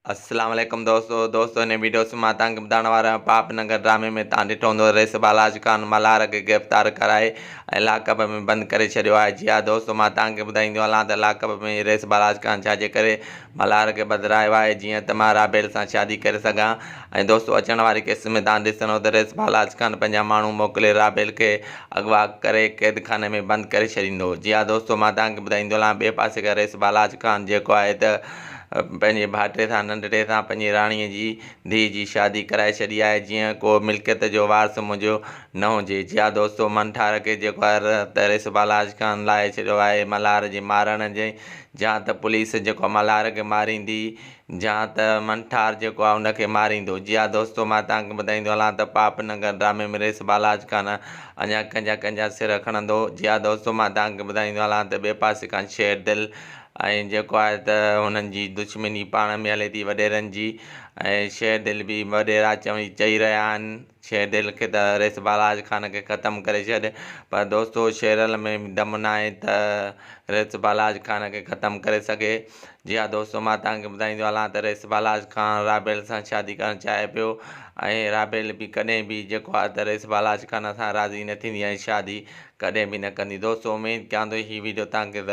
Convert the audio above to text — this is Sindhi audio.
اسلام عليڪم دوستو دوستو هن ويڊيو ۾ مان توهان کي ٻڌائڻ وارو آهيان پاپ نگر ڊرامي ۾ توهان ڏٺو هوندو رئيس بالاچ خان ملهار کي گرفتار ڪرائي ۽ لاڪپ ۾ بند ڪري ڇڏيو آهي جي ها دوستو مان توهان کي ٻڌائيندو هلان ته لاڪپ ۾ رئيس بالاچ خان ڇا جي ڪري ملهار کي ٻڌرايو آهي جيئن ته مان رابيل سان شادي ڪري سگهان ۽ دوستو اچڻ واري قسط ۾ توهان ڏسندو ته رئيس بالاچ خان پنهنجا ماڻهو موڪلي رابيل کي اغوا ڪري قيد خاني ۾ بند ڪري ڇڏيندو جي ها دوستو مان توهان کي ٻڌائيندو هلان ٻئي پاسي کان رئيس بالاچ خان جيڪو آهي ته پنهنجي ڀائٽي سان ننڍڙي سان پنهنجي راڻيء جي ڌيء جي شادي ڪرائي ڇڏي آهي جيئن ڪو ملڪيت جو وارث منهنجو نه هجي. جي ها دوستو منٺار کي جيڪو آهي ته بالاچ خان لاهي ڇڏيو آهي ملهار جي مارڻ جي جا ته پوليس جيڪو ملهار کي ماريندي جا ته منٺار جيڪو آهي ان کي ماريندو. جي ها دوستو مان توهان کي ٻڌائيندو هلان ته پاپ نگر ڊرامي ۾ رئيس بالاچ خان اڃا ڪنهن جا ڪنهن جا سر کڻندو. جي ها دوستو مان توهان کي ٻڌائيندو هلان ته ٻئي پاسي کان شير دل ۽ جيڪو آهي ته هنن جي دشمني پاڻ ۾ هلي ٿي وڏيرن جي ۽ شير دل به وڏيرا چوي چئي رهيا آهن شير دل کي ته رئيس بالاچ خان کي ختم ڪري ڇڏ پر دوستو شيرل ۾ به دم ناهي ته رئيس بالاچ خان کي ختم ڪري سگهي جي ها دوستو مان توهان کي ٻڌائيندو هلان ته رئيس بالاچ خان رابيل سان شادي ڪرڻ چاهي پيو ۽ رابيل به ڪڏهن به جيڪو آهي ته رئيس بالاچ خان سان راضي نه ٿيندي ۽ شادي ڪڏهن به نه ڪندي دوستو اميد ڪيان ٿو هي ويڊيو توهان کي ضرور.